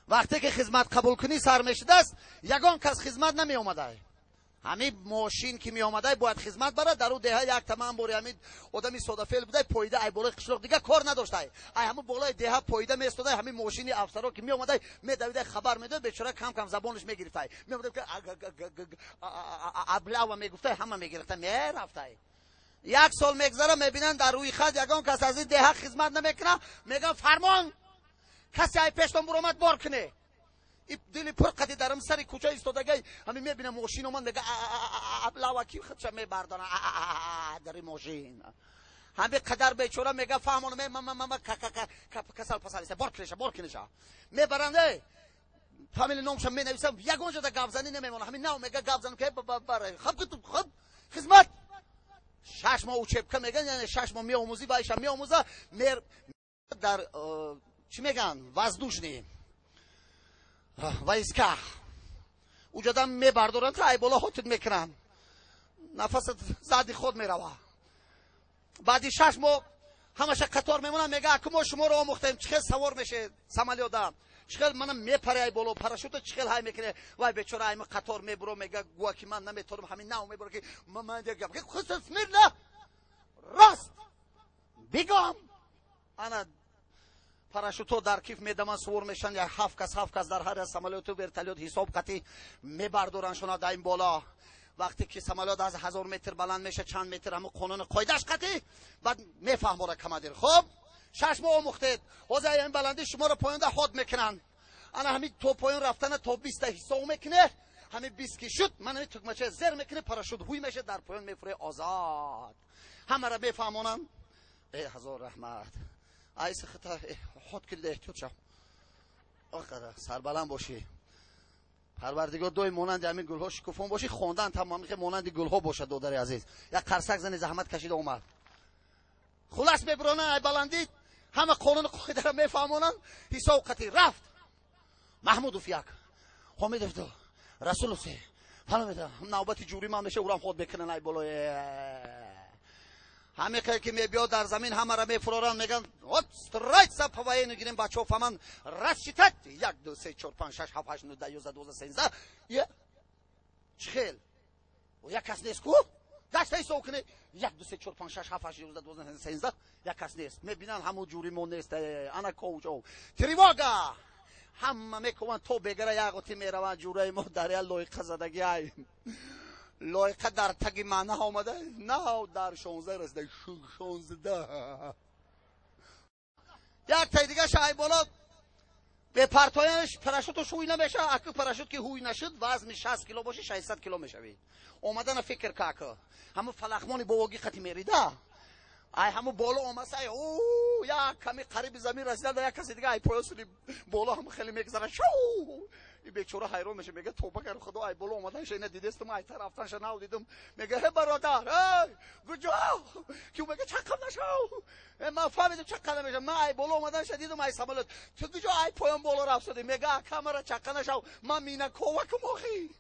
Вақте ки хизмат қабулкунӣ сар мешудааст, ягон кас хизмат намеомадай. Ҳамин мошин ки меомадай, бояд хизмат барад. Дар ӯ деҳа як тамам бори ҳамин одами содафел будай, поида ай болои қишлоқ дигар кор надоштай. Ай ҳамун болои деҳа поида местодай, ҳамин мошини афсаро ки меомадай, медавидай, хабар медод. Бечора кам кам забонаш мегирифтай. Меомадай, облава мегуфтай, ҳама мегирифта мерафтай. Як сол мегзара, мебинанд, дар рӯи хат ягон кас аз ин деҳа хизмат намекунад. Мегӯянд: «Фармон, касе ай пештон буромад, бор куне». Дили пур қади дарам сари кӯча истодагай, ҳамин мебинам, мошин омад, мега облава, ки худша мебардора дари мошин. Ҳамин қадар бечора мега: «Фаҳмон, касал пасалиса, бор кинеша, бор кинеша». Мебаранд, э фамилия номша менависам, ягон ҷода гапзанӣ намемона. Ҳамин нав мега гап занам, ки хаб хизмат 6 моҳ учебка меган, яъне 6 моҳ меомӯзӣ, вайша меомӯза. Мер дар чӣ меган, воздушный войска уҷадан мебардоранд, та ай боло ҳотит мекунанд, нафасат зади худ мерава. Баъди 6 моҳ ҳамаша қатор мемонанд. Мега: «Аку мо шуморо омӯхтем, чӣ хел савор мешед самолёта, чӣ хел мана мепаре ай боло, парашюта чӣ хел ҳай мекуне». Вай бечора айми қатор мебуро, мега гӯя ки ман наметонам. Ҳамин нав мебуро, ки смирно, рост, бигом. Ана парашютҳо дар киф медаманд, сувор мешаванд, як ҳафт кас, ҳафт кас дар ҳар самолёту вертолёт ҳисоб қатӣ мебардоранд шуна дар ин боло. Вақте ки самолёт аз 1000 метр баланд меша, чанд метр, ҳамун қонуни қоидааш қатӣ, баъд мефаҳмора командир: «Хуб, 6 моҳ омӯхтед, ҳозир ин баландӣ шуморо поёнда ҳод мекунанд. Ана ҳамин то поён рафтана то 20-та ҳисоб мекуне, ҳамин 20 ки шуд, ман ҳамин тугмача зер мекуне, парашют ҳуй меша, дар поён мефуре озод». Ҳамаро мефаҳмонанд. Э, ҳазор раҳмат, айси хита ход кида, эҳтиёт шав, сарбаланд бошӣ. Парвардигор доим монанди ҳамин гулҳо шукуфон бошӣ. Хондан тамом монанди гулҳо бошад. Додари азиз, як қарсак зани, заҳмат кашида омад. Хулас, мебуронанд ай баландӣ, ҳама қонуни қоидаро мефаҳмонанд, ҳисоб қатӣ рафт: Маҳмудов як, Ҳомидов ду, Расулов се, навбати ҷури ман меша, урам ход мекунанд ай болои. Ҳамин хел ки мебиёд дар замин, ҳамаро мефуроранд, мегӯянд: «Строиться по военному». Гирем, бачаҳо фаҳманд, рассчитать: як, ду, се, чор, панҷ, шаш, ҳафт, ҳашт, нӯ, 10, 11, 12, 13. Чӣ хел як кас нест ку? Дашта ҳисоб кунед: як, ду, се, чор, панҷ, шаш, ҳафт, ҳашт, 11, 12, 13. Як кас нест. Мебинанд, ҳамун ҷури мо нест. Ана ковчо, тревога, ҳама мекуванд, то бегара як оти мераванд. Ҷураи мо дар як лоиқа задагӣ, ай лоиқа дар таги маъна омада, нав дар 16 расида, 16. Як таи дига шай боло бепартоянаш парашюту шӯй намеша. Аку парашют ки ҳуй нашуд, вазни 60 кило боши, 600 кило мешавӣ. Омадана фикр ка, ҳамун фалахмони бовогӣ қати мерида, ай ҳамун боло омаса, як ками қариби замин расида, як каси дига ай поёсуни боло ҳам хеле мегзара шу. И бечора ҳайрон меша, мега: «Тоба кар, худо, ай боло омаданша ина дидестум, ай тарафтанша нав дидум». Мега: «Э, бародар, эй, куҷо?» Ки мега: «Чаққам нашав, ман фаҳмидам, чаққа намешам, ман ай боло омаданша дидум ай самолёт, ту куҷо ай поён боло рафтадӣ?» Мега: «Камара чаққа нашав, ман мина ковакум охи».